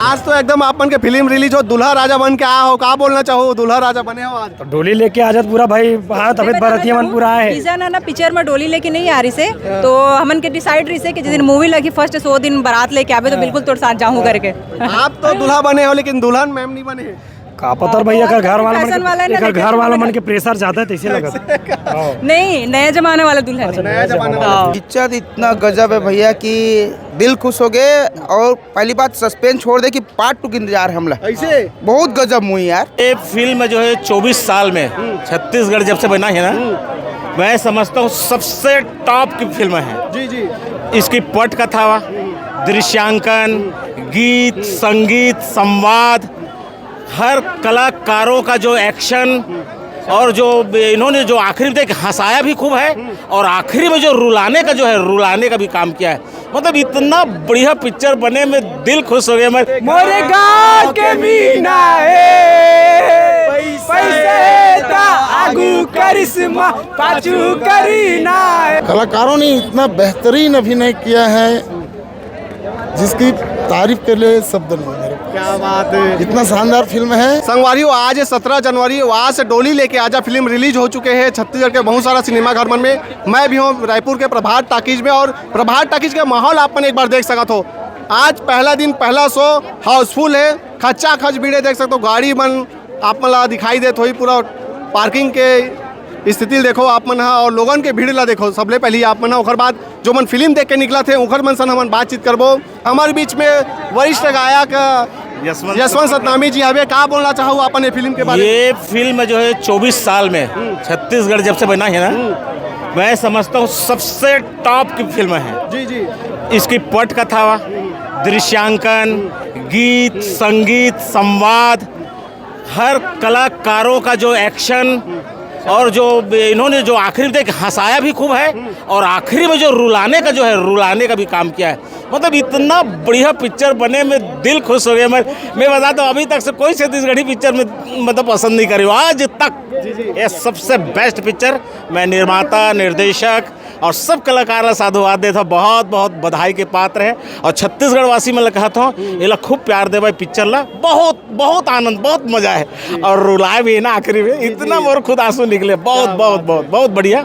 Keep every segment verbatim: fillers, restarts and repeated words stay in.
आज तो एकदम आप मन के फिल्म रिलीज हो, दूल्हा राजा बन के आए हो, का बोलना चाहो? दूल्हा राजा बने हो आज। तो डोली लेके आ जात पूरा भाई, हाँ, तबीयत बरतिया मन पूरा आए हे। टीजर ना, ना पिक्चर में डोली लेके नहीं आ रही से, तो हमन के डिसाइड रही से कि जिस दिन मूवी लगी फर्स्ट शो दिन बारात लेके आवे तो बिल्कुल तोर साथ जाऊँ करके। आप तो दूल्हा बने हो लेकिन दुल्हन मैम नहीं बने। का पता भैया, एकर घर वाला मन फैशन वाला है ना, एकर घर वाला मन के प्रेशर ज्यादा है, तैसे लगत। हाँ। नहीं, नया जमाना वाला दुल्हन है। नया जमाना वाला। हाँ। पिक्चर इतना गजब है भैया कि दिल खुश हो गए। और पहली बात, सस्पेंस छोड़ दे कि पार्ट टू के इंतजार है हमला। ऐसे? बहुत गजब मूवी यार। ये फिल्म जो है चौबीस साल में छत्तीसगढ़ जब से बना है ना, मैं समझता हूँ सबसे टॉप की फिल्म है। जी, जी। इसकी पटकथा, दृश्यांकन, गीत, संगीत, संवाद, हर कलाकारों का जो एक्शन और जो इन्होंने जो आखिरी में एक हंसाया भी खूब है और आखिरी में जो रुलाने का जो है, रुलाने का भी काम किया है। मतलब इतना बढ़िया पिक्चर बने, मैं दिल खुश हो गया। मैं मोरे गांव के मीना है, पैसे दा आगू करिश्मा पाछू करीना है। कलाकारों ने इतना बेहतरीन अभिनय किया है, जिसकी तारीफ के लिए शब्द नहीं है मेरे पास। क्या बात है। इतना शानदार फिल्म है। संगवारी हो, आज सत्रह जनवरी, वहाँ से डोली लेके आजा फिल्म रिलीज हो चुके हैं छत्तीसगढ़ के बहुत सारा सिनेमा घर मन में। मैं भी हूँ रायपुर के प्रभात टाकीज में और प्रभात टाकीज के माहौल आप मन एक बार देख सकत हो। आज पहला दिन, पहला शो हाउसफुल है, खच्चा खच भीड़ है, देख सकते हो गाड़ी मन आप मन ला दिखाई देत होही, पूरा पार्किंग के स्थिति देखो आप मन हा और लोगन के भीड़ ला देखो। सबले पहली आप मन हा, ओकर बाद जो मन फिल्म देख के निकला थे ओकर मन सन हमन बातचीत करबो। हमारे बीच में वरिष्ठ गायक यशवंत यशवंत सतनामी जी हवे, का बोलना चाहो अपन ये फिल्म के बारे में? ये फिल्म जो है चौबीस साल में छत्तीसगढ़ जब से बना है ना, मैं समझता हूँ सबसे टॉप की फिल्म है। जी, जी। इसकी पटकथा, दृश्यांकन, गीत, संगीत, संवाद, हर कलाकारों का जो एक्शन और जो इन्होंने जो आखिरी में एक हंसाया भी खूब है और आखिरी में जो रुलाने का जो है, रुलाने का भी काम किया है। मतलब इतना बढ़िया पिक्चर बने, मैं दिल खुश हो गया। मैं मैं बताता हूँ, अभी तक से कोई छत्तीसगढ़ी पिक्चर में मतलब पसंद नहीं करी हूँ आज तक। ये सबसे बेस्ट पिक्चर। मैं निर्माता, निर्देशक और सब कलाकार ला साधुवाद देत हूँ, बहुत बहुत बधाई के पात्र है। और छत्तीसगढ़ वासी मन ला कहत हूँ, एला खूब प्यार देवे पिक्चर ला। बहुत बहुत आनंद, बहुत मजा है। और रुलाए भी ना आखिरी में, इतना मोर खुद आंसू निकले। बहुत बहुत बहुत बहुत बढ़िया,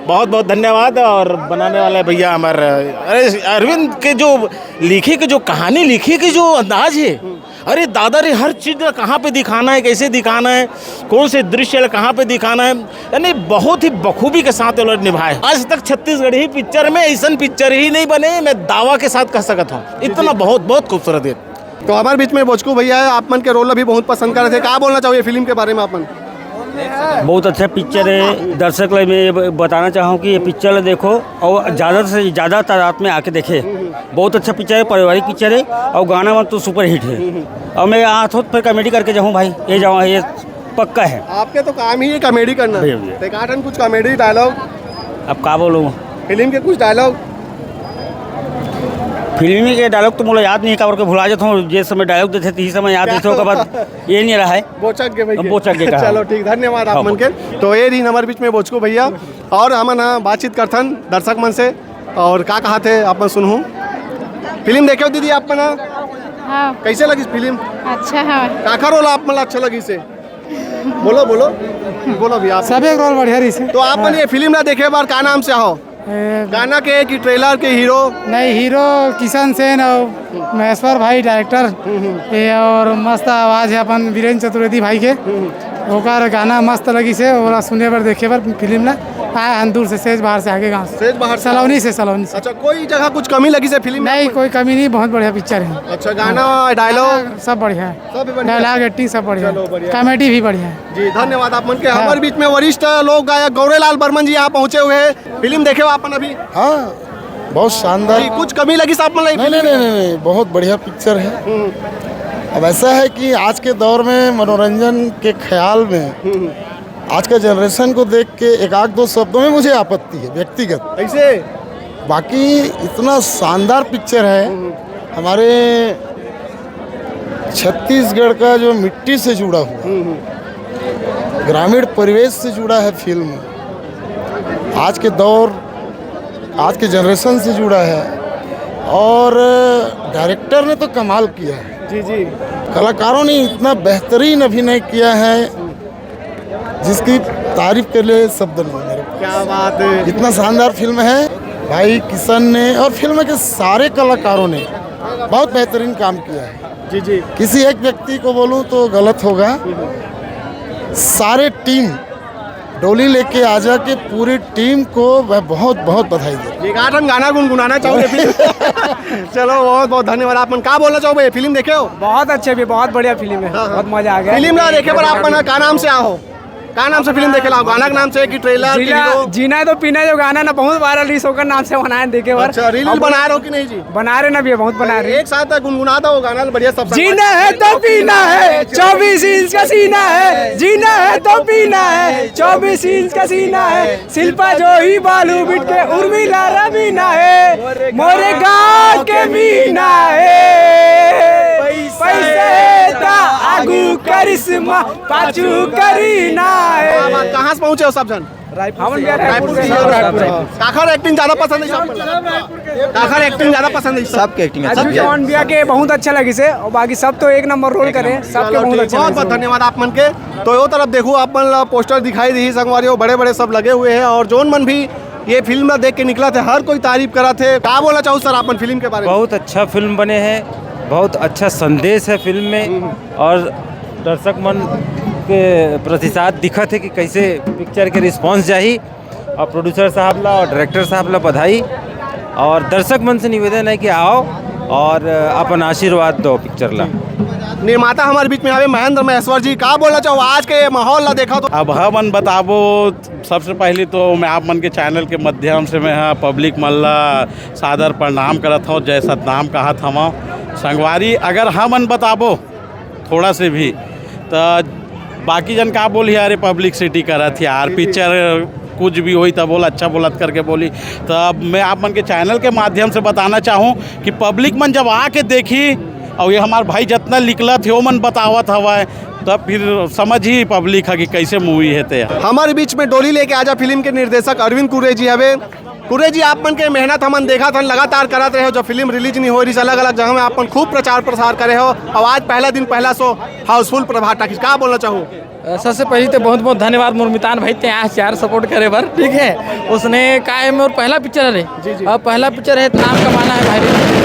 बहुत बहुत धन्यवाद। और बनाने वाले भैया हमारे, अरे अरविंद के जो लिखे के जो कहानी लिखे के जो अंदाज है, अरे दादा रे, हर चीज ला कहाँ पे दिखाना है, कैसे दिखाना है, कौन से दृश्य ला कहाँ पे दिखाना है, यानी बहुत ही बखूबी के साथ ये लोग निभाए। आज तक छत्तीसगढ़ी पिक्चर में ऐसन पिक्चर ही नहीं बने, मैं दावा के साथ कह सकता हूँ। इतना बहुत बहुत खूबसूरत है। तो हमारे बीच में बोचकू भैया है, आप मन के रोल भी बहुत पसंद करत हे, का बोलना चाहो ये फिल्म के बारे में आप मन? बहुत अच्छा पिक्चर है। दर्शक ला मैं ये ब-, बताना चाहूँ कि ये पिक्चर ला देखो और ज़्यादा से ज़्यादा तादाद में आके देखे। बहुत अच्छा पिक्चर है, पारिवारिक पिक्चर है और गाना मन तो सुपर हिट है। और मैं यहाँ थोड़ा फिर कॉमेडी करके जाऊँ भाई, ये जाऊँ, ये पक्का है। आपके तो काम ही है कॉमेडी करना। भैया, भैया। तो एक आठ कुछ कॉमेडी डायलॉग। अब का बोलूँ? फिल्म के कुछ डायलॉग। फिल्मी के डायलॉग तो मोला याद नहीं है, काबर के भुला जाता हूँ। जे समय डायलॉग देते थे, यही समय याद देते, ओकर बाद ये नहीं रहा है। बोचक गे भैया। बोचक गे कहा। चलो ठीक, धन्यवाद आप हाँ। मन के। तो ये रही हमारे बीच में बोचकू भैया और हमन ह बातचीत करथन दर्शक मन से। और का कहा थे आप मन सुनहू। फिल्म देखे हो दीदी आप मन ह? हाँ। कैसे लगी फिल्म? अच्छा है। काखर रोल आप मन ला अच्छा लगी से? बोलो बोलो। बोलो भैया आप। सब एक रोल बढ़िया रही से। तो आप मन ये फिल्म ला देखे बार का नाम से हो? ए, गाना के कि ट्रेलर के हीरो? नहीं, हीरो किशन सेन और महेश्वर भाई डायरेक्टर। ये और मस्त आवाज है अपन वीरेंद्र चतुर्वेदी भाई के। ओकर गाना मस्त लगी से, ओला सुने बर देखे बर फिल्म ला आए हन दूर से, सेज बाहर से आगे गाँव से। सेज बाहर से? सलोनी से, सलोनी से। अच्छा, कोई जगह कुछ कमी लगी से फिल्म में? नहीं, कोई कमी नहीं, बहुत बढ़िया पिक्चर है। अच्छा, गाना, डायलॉग? सब बढ़िया है। सब बढ़िया। डायलॉग, एक्टिंग सब बढ़िया। चलो, बढ़िया। कॉमेडी भी बढ़िया है। जी, धन्यवाद आप मन के। हाँ। हमारे बीच में वरिष्ठ लोक गायक गौरेलाल बर्मन जी यहाँ पहुँचे हुए हैं। फिल्म देखे हो आप मन अभी? हाँ, बहुत शानदार। जी, कुछ कमी लगी साहब मन? नहीं, नहीं, नहीं, नहीं, नहीं, बहुत बढ़िया पिक्चर है। अब ऐसा है कि आज के दौर में मनोरंजन के ख्याल में आज का जनरेशन को देख के एक आध दो शब्दों में मुझे आपत्ति है व्यक्तिगत। ऐसे? बाकी इतना शानदार पिक्चर है। हमारे छत्तीसगढ़ का जो मिट्टी से जुड़ा हुआ, ग्रामीण परिवेश से जुड़ा है फिल्म, आज के दौर, आज के जनरेशन से जुड़ा है। और डायरेक्टर ने तो कमाल किया है। जी जी। कलाकारों ने इतना बेहतरीन अभिनय किया है, जिसकी तारीफ के लिए शब्द नहीं मेरे पास। क्या बात है। इतना शानदार फिल्म है। भाई किशन ने और फिल्म के सारे कलाकारों ने बहुत बेहतरीन काम किया है। जी जी। किसी एक व्यक्ति को बोलूं तो गलत होगा, सारे टीम डोली लेके आजा के पूरी टीम को मैं बहुत बहुत बधाई देता हूँ। एक आध हम गाना गुनगुनाना चाहूंगे फिल्म। चलो, बहुत बहुत धन्यवाद। आप मन का बोलना चाहोगे? फिल्म देखे हो? बहुत अच्छे भी, बहुत बढ़िया फिल्म है। हाँ, हाँ। बहुत मजा आ गया। फिल्म ला देखे बर आप मन का नाम से आओ? का नाम से फिल्म देखे ला? गाना के नाम से कि ट्रेलर, जीना, हीरो? जीना तो पीना जो गाना ना बहुत वायरल रही, ओकर नाम से बनाए देखे बर। अच्छा, रील अब बना रहे हो कि नहीं जी? बना रहे ना भैया, बहुत बना रहे। एक साथ गुनगुना दो वो गाना, बढ़िया सब। जीना है तो पीना है, चौबीस इंच का सीना है। जीना है तो पीना है, चौबीस इंच का सीना है। शिल्पा जूही बॉलीवुड के उर्मिला रवीना है, मोरे गांव के मीना है। पैसे ता आगू करिश्मा, पाछू करीना है। कहाँ से पहुँचे हो सब जन? हमन भी रायपुर से। रायपुर से। काखर एक्टिंग ज्यादा पसंद है सब? काखर एक्टिंग ज्यादा पसंद है सब? सबके एक्टिंग है, अजू सबके। चौहान भैया के बहुत अच्छा लगिस हे, और बाकी सब तो एक नंबर रोल करे, सबके बहुत अच्छा बहुत लगिस बहुत हे। धन्यवाद आप मन के। तो यो तरफ देखो, आप मन ला पोस्टर दिखाई दी संगवारी हो, बड़े बड़े सब लगे हुए हैं, और जोन मन भी ये फिल्म ला देख के निकलत हे, हर कोई तारीफ करत हे। का बोलना चाहू सर आप मन फिल्म के बारे में? बहुत अच्छा फिल्म बने हे, बहुत अच्छा संदेश हे फिल्म में, और दर्शक मन के प्रतिसाद दिखत हे कि कैसे पिक्चर के रिस्पॉन्स जाही। और प्रोड्यूसर साहब ला और डायरेक्टर साहब ला बधाई, और दर्शक मन से निवेदन हे कि आओ और अपन आशीर्वाद दो पिक्चर ला। निर्माता हमारे बीच में आवे महेंद्र महेश्वर जी, का बोलना चाहो आज के ये माहौल ला देखा तो? अब हमन बताबो, सबसे पहले तो मैं आप मन के चैनल के माध्यम से मैं हा पब्लिक मन ला सादर प्रणाम करत हूँ, जय सतनाम कहत हूँ। संगवारी, अगर हमन बताबो थोड़ा से भी, तो बाकी जन का बोली, "अरे पब्लिसिटी करत हे यार, पिक्चर कुछ भी होई तब बोला, अच्छा बोलत करके बोली।" तो अब मैं आप मन के चैनल के माध्यम से बताना चाहूँ कि पब्लिक मन जब आके देखी और ये हमार भाई जितना निकलत हे, वो मन बतावत हवय, तब फिर समझ ही पब्लिक है कि कैसे मूवी है। ते हमारे बीच में डोली लेके आजा फिल्म के निर्देशक अरविंद कुर्रे जी हवे। कुर्रे जी, आप मन के मेहनत हमन देखत हन, लगातार करत रहे हो, जो फिल्म रिलीज नहीं हो रही, अलग-अलग जगह में आप मन खूब प्रचार प्रसार करे हो, और आज पहला दिन, पहला शो हाउसफुल प्रभात टाकीज, का बोलना चाहू? अ, सबसे पहले तो बहुत बहुत धन्यवाद मुरमितान भाई, ते आज यार सपोर्ट करे बर, ठीक है। उसने का है, मोर पहला पिक्चर हरे, जी, जी। और पहला पिक्चर है, नाम कमाना है भाई,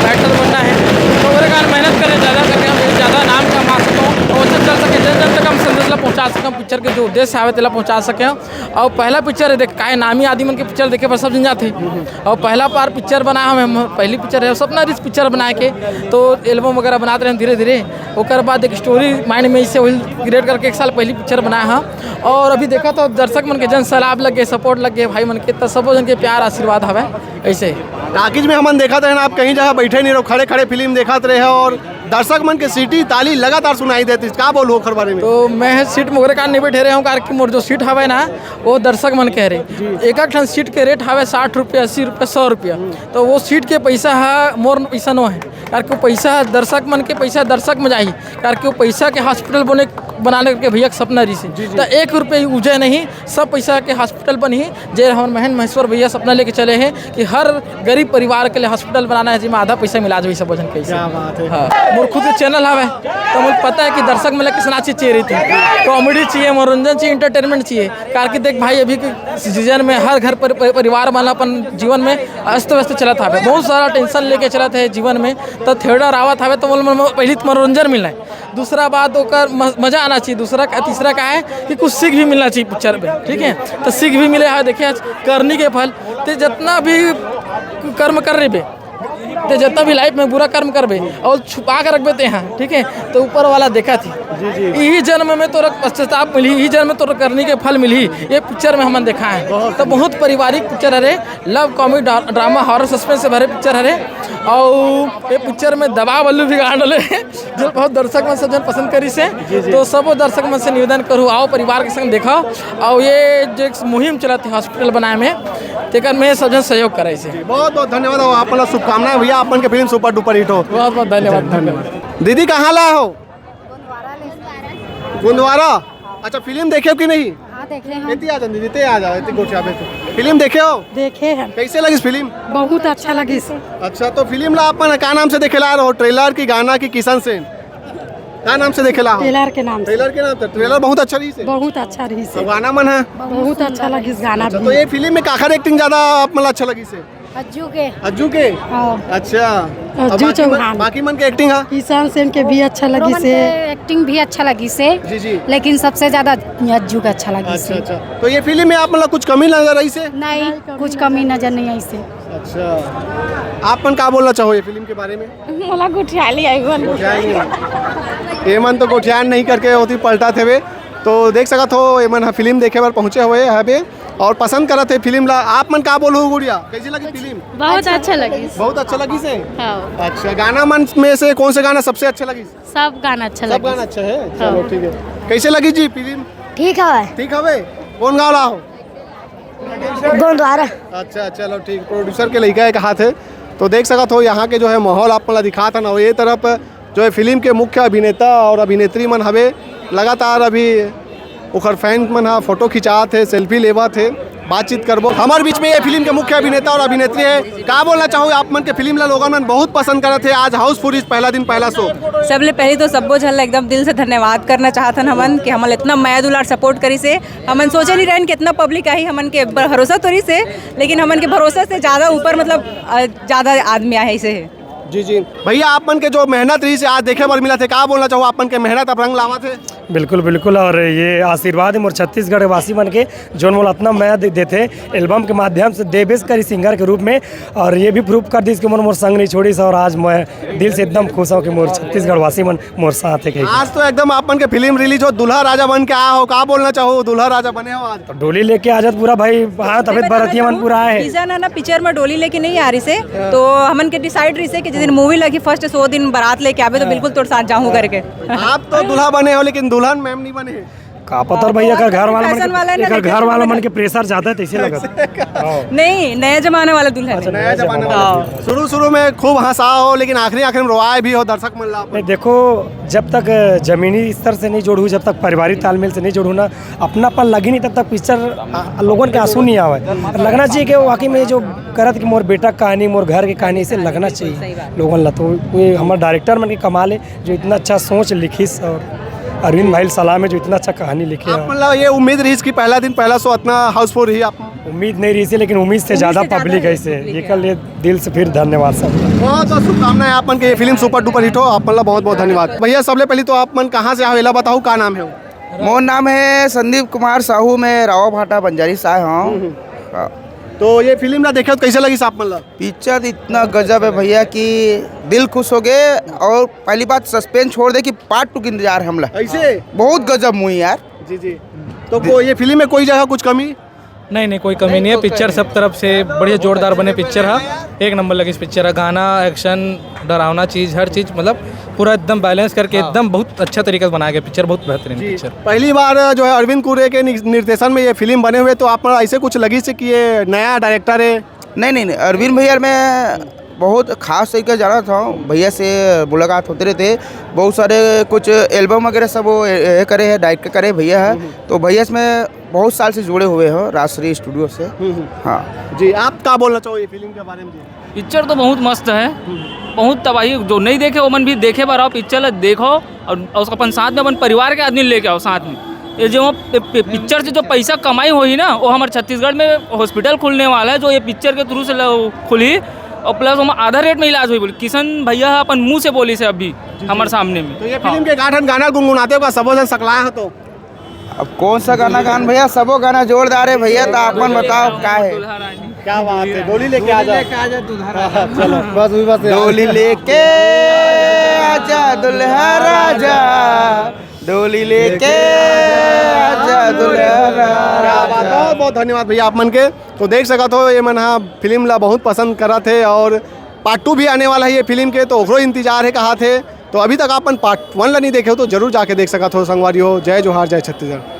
राइटर बनना है, तो ओकरे कारण मेहनत करे, ज़्यादा करके हम ज़्यादा नाम कमा सकूँ और अच्छा चल सके, जन जन तक हम संदेश ला पहुँचा सकूँ, पिक्चर के जो उद्देश्य आवे तेला पहुँचा सके। और पहला पिक्चर है, देख, काहे नामी आदमी मन के पिक्चर देखे बर सब झन जाथे। और पहला बार पिक्चर बना हवे, हम पहली पिक्चर है, सपना रिस पिक्चर बनाए के, तो एल्बम वगैरह बनात रहे धीरे धीरे। ओकर बाद एक स्टोरी माइंड में इसे वही क्रिएट करके एक साल पहली पिक्चर बनाया हम। और अभी देखा तो दर्शक मन के जन सैलाब लग गए, सपोर्ट लग गए भाई मन के, तो सबो जन के प्यार आशीर्वाद हवे ऐसे। टाकीज में हमन देखत रहे ना, आप कहीं जगह बैठे नहीं रहो, खड़े खड़े फिल्म देखत रहे हो और दर्शक मन के सीटी ताली लगातार सुनाई देती, का बोलू ओकर बारे में? तो मैं सीट में ओकरे कारण नहीं बैठे रहे हूँ, कारण कि मोर जो सीट हवे ना, वो दर्शक मन के हरे। एक एक ठन सीट के रेट हवे साठ रुपया, अस्सी रुपया, सौ रुपया। तो वो सीट के पैसा हा मोर पैसा नो है, कारण कि वो पैसा दर्शक मन के पैसा दर्शक में जाही, कारण कि वो पैसा के हॉस्पिटल बने, बनाने के भैया के सपना रहिस हे। जी, जी। तो एक रुपये उजे नहीं, सब पैसा के हॉस्पिटल बनही। जे हमर महेंद्र महेश्वर भैया सपना लेके चले हैं कि हर गरीब परिवार के लिए हॉस्पिटल बनाना है, जिसमें आधा पैसा में इलाज होई सब वजन कैसे। क्या बात है। हाँ, मोर खुद के चैनल हवे, तो मुझे पता है कि दर्शक मन ला किसना चीज चाहिए रही थी, कॉमेडी चाहिए, मनोरंजन चाहिए, एंटरटेनमेंट चाहिए। कारके देख भाई, अभी के सीजन में हर घर पर, पर, परिवार मन अपन जीवन में अस्त व्यस्त चलत हवे, बहुत सारा टेंशन लेके चलत है जीवन में, तो थिएटर आवत हवे तो मन, मन, पहली तो मनोरंजन मिलना है, दूसरा बात ओकर म-, मजा आना चाहिए, दूसरा का, तीसरा का है कि कुछ सीख भी मिलना चाहिए पिक्चर में, ठीक है। तो सीख भी मिले है, देखिए आज करनी के फल, ते जितना भी कर्म कर रहे बे, ते जितना भी लाइफ में बुरा कर्म करबे और छुपा के रखबे ते यहाँ, ठीक है, तो ऊपर वाला देखा थी। जी, जी। यही जन्म में तोरा पश्चाताप मिली, यही जन्म में तोरा करनी के फल मिली, ये पिक्चर में हमन देखा है। तो बहुत पारिवारिक पिक्चर हरे, लव कॉमेडी, ड्रा-, ड्रामा, हॉरर सस्पेंस से भरे पिक्चर हरे। और ये पिक्चर में दबा बल्लू भी गांड ले जो बहुत दर्शक मन सब जन पसंद करिस हे। जी, जी। तो सबो दर्शक मन से निवेदन करू, आओ परिवार के संग देखो। और ये जो एक मुहिम चलत है हॉस्पिटल बनाए में, तेकर में सब जन सहयोग करे से। बहुत बहुत धन्यवाद और आप मन ला शुभकामनाएं भैया, आप मन के फिल्म सुपर डुपर हिट हो। बहुत बहुत धन्यवाद, धन्यवाद। दीदी कहाँ ला हो? गोंदवारा। अच्छा, फिल्म देखे हो कि नहीं? हाँ, देखे हैं। एती आ जा दीदी, ते आ जा, एती गोठिया पे। फिल्म देखे हो? देखे हैं। कैसे लगिस फिल्म? बहुत अच्छा लगिस। अच्छा, तो फिल्म ला अपन का नाम से देखे ला रहो, ट्रेलर की, गाना की, किशन से? का नाम से देखे ला हो? ट्रेलर के नाम से। ट्रेलर के नाम से। ट्रेलर बहुत अच्छा रहिस हे। बहुत अच्छा रहिस हे। अउ गाना मन ह? बहुत अच्छा लगिस गाना अच्छा, भी। तो ये फिल्म में काखर एक्टिंग ज्यादा आप मन ला अच्छा लगिस हे? अज्जू के। अज्जू के? हाँ। अच्छा। अज्जू अउ बाकी मन, चौहान। बाकी मन के एक्टिंग ह? ईशान सेन के भी अच्छा लगिस हे। एक्टिंग भी अच्छा लगिस हे। जी, जी। लेकिन सबसे ज्यादा अज्जू के अच्छा लगिस अच्छा, हे। अच्छा। तो ये फिल्म में आप मन ला कुछ कमी नजर आइस हे? नहीं, कुछ कमी नजर नहीं आइस हे। अच्छा, आप मन का बोलना चाहो ये फिल्म के बारे में? मोला गुठियाली आई बन। एमन तो गोठियान नहीं करके ओती पलटत हवे। तो देख सकत हो, एमन ह फिल्म देखे बर पहुंचे हुए हवे और पसंद करत हे फिल्म ला। आप मन का बोलहू गुड़िया, कैसी लगी फिल्म? बहुत अच्छा लगिस। बहुत अच्छा लगिस हे। हाँ। अच्छा, गाना मन में से कौन से गाना सबसे अच्छा लगिस? सब गाना अच्छा लगिस। सब गाना अच्छा हे। हाँ। चलो ठीक हे। कैसे लगिस जी फिल्म? ठीक हवे। ठीक हवे। कौन गाँव ला हो? गोंदवारा। अच्छा, चलो ठीक, प्रोड्यूसर के लइका हे, कहाथे। तो देख सकत हो, यहाँ के जो है माहौल आप मन ला दिखात हन, अउ ये तरफ जो है फिल्म के मुख्य अभिनेता और अभिनेत्री मन हवे। लगातार अभी ओखर फैन मन ह फोटो खिंचात हे, सेल्फी लेवत हे, बातचीत करबो। हमर बीच में ये फिल्म के मुख्य अभिनेता और अभिनेत्री हे, का बोलना चाहो आप मन के फिल्म ला लोगन मन बहुत पसंद करत हे, आज हाउसफुल रहिस पहला दिन पहला शो। सबले पहली तो सब्बो झन ला एकदम दिल से धन्यवाद करना चाहत हन हमन कि हमन इतना मया दुलार सपोर्ट करिस हे। हमन सोचे नहीं रहन कि इतना पब्लिक आही, हमन के भरोसा तो रहिस हे, लेकिन हमन के भरोसा से ज्यादा ऊपर मतलब अ, ज्यादा आदमी आहे ऐसे हे। जी, जी। भैया, आप मन के जो मेहनत रहिस हे, आज देखे बर मिलत हे, का बोलना चाहो? आप मन के मेहनत अब रंग लावत हे। बिल्कुल, बिल्कुल। और ये आशीर्वाद हे मोर छत्तीसगढ़ वासी मन के, जोन मोला इतना मया दे-, देथे, एल्बम के माध्यम से देबेस करी सिंगर के रूप में, और ये भी प्रूफ कर दिस कि मोर, मोर संग नहीं छोड़िस, और आज मैं दिल से एकदम खुश हूँ कि मोर छत्तीसगढ़ वासी मन मोर साथ हे कहिके। आज तो एकदम आप मन के फिल्म रिलीज हो, दूल्हा राजा बन के आए हो, का बोलना चाहो? दूल्हा राजा बने हो आज। तो डोली लेके आ जात पूरा भाई, हाँ, तबे तो बरातिया मन पूरा आए हे। रीजन हे ना, पिक्चर में डोली लेके नहीं आ रहिस हे, तो हमन के डिसाइड रहिस हे कि जिस दिन मूवी लगी फर्स्ट शो दिन बारात लेके आबे, तो बिल्कुल तोर साथ जाहूँ करके। आप तो दूल्हा बने हो, लेकिन दुल्हन मैम नहीं बने। का पता भैया, एकर घर वाला मन के, एकर घर वाला मन के प्रेशर ज्यादा हे, तैसे लगत। हाँ। नहीं, नया जमाना वाला दुल्हन हे। अच्छा, नया जमाना वाला। हाँ। शुरू शुरू में खूब हंसा हो, लेकिन आखिरी आखिरी में रोवाए भी हो दर्शक मन ला। नहीं, देखो, जब तक जमीनी स्तर से नहीं जोड़ू, जब तक पारिवारिक तालमेल से नहीं जोड़ू ना, अपनापन लगी नहीं, तब तक पिक्चर, आ, लोगन के आंसू नहीं आवे। लगना चाहिए कि वाकई में जो करत कि मोर बेटा के कहानी, मोर घर के कहानी, ऐसे लगना चाहिए लोगन ला। तो ये हमर डायरेक्टर मन के कमाल हे, जो इतना अच्छा सोच लिखिस, और अरविंद भाई सलाम हे, जो इतना अच्छा कहानी लिखे आप हे। मतलब ये उम्मीद रहिस कि पहला दिन पहला शो इतना हाउसफुल रही आप? उम्मीद नहीं रहिस हे, लेकिन उम्मीद से ज्यादा पब्लिक हे, इसे एकर लिए दिल से फिर धन्यवाद सब। बहुत बहुत शुभकामनाएं आप मन के, ये फिल्म सुपर डुपर हिट हो, आप मन ला बहुत बहुत धन्यवाद। भैया, सबले पहले तो आप मन कहाँ से आए हो, एला बताओ, का नाम हे? मोर नाम हे संदीप कुमार साहू, मैं रावा भाटा बंजारी से आए हूँ। हम्म, हम्म। हाँ। तो ये फिल्म ला देखे हो, कैसे लगिस आप मन ला? पिक्चर इतना गजब हे भैया कि दिल खुश हो गए, और पहली बात सस्पेंस छोड़ दे कि पार्ट टू के इंतजार हे हमला। ऐसे? बहुत गजब मूवी यार। जी, जी। तो को-, ये फिल्म में कोई जगह कुछ कमी? नहीं, नहीं, कोई कमी नहीं हे। पिक्चर सब तरफ से बढ़िया जोरदार बने पिक्चर हे, एक नंबर लगिस पिक्चर हे। गाना, एक्शन, डरावना चीज, हर चीज मतलब पूरा एकदम बैलेंस करके एकदम बहुत अच्छा तरीका से बनाया गया पिक्चर, बहुत बेहतरीन पिक्चर। पहली बार जो है अरविंद कुरे के नि-, निर्देशन में ये फिल्म बने हुए, तो आप ऐसे कुछ लगिस कि ये नया डायरेक्टर हे? नहीं, नहीं, नहीं, अरविंद भैया मैं बहुत खास तरीके से जानत हूँ, भैया से मुलाकात होते रहते, बहुत सारे कुछ एल्बम वगैरह सब वो ए-, ए-, करे हे, डायरेक्ट करे भैया हे। हम्म। तो भैया से मैं बहुत साल से जुड़े हुए हो राजश्री स्टूडियो से। हम्म, हम्म। हाँ। जी, आप का बोलना चाहो ये फिल्म के बारे में जी? पिक्चर तो बहुत मस्त हे, हम्म। बहुत तबाही, जो नहीं देखे ओमन भी देखे बर आओ, पिक्चर ला देखो और, और अपन साथ में अपन परिवार के आदमी लेके आओ साथ में। ये जो पि-, पि-, पिक्चर से जो पैसा कमाई होही ना, वो हमर छत्तीसगढ़ में हॉस्पिटल खुलने वाला हे, जो ये पिक्चर के थ्रू से ल-, खुलही, और प्लस हम आधा रेट में इलाज होही बोली। किशन भैया ह अपन मुंह से बोलिस हे अभी हमर सामने में। तो ये फिल्म के गाठन गाना गुनगुनाते हो का, सबो जन सकलाए हो तो? अब कौन सा गाना गान भैया, सबो गाना जोरदार हे भैया, तो आप मन बताओ का हे? क्या बात है, डोली लेके आ जा। चलो, बस वही बस। डोली लेके आजा दुल्हा राजा, डोली लेके आजा दुल्हा राजा। क्या बात, बहुत बहुत धन्यवाद भैया आप मन के। तो देख सकत हो, ये मन हा फिल्म ला बहुत पसंद करत हे और पार्ट टू भी आने वाला हे ये फिल्म के, तो ओकरो इंतजार हे, कहाथे। तो अभी तक आप मन पार्ट वन ला नहीं देखे हो तो जरूर जाके देख सकत हो संगवारी हो। जय जोहार, जय छत्तीसगढ़।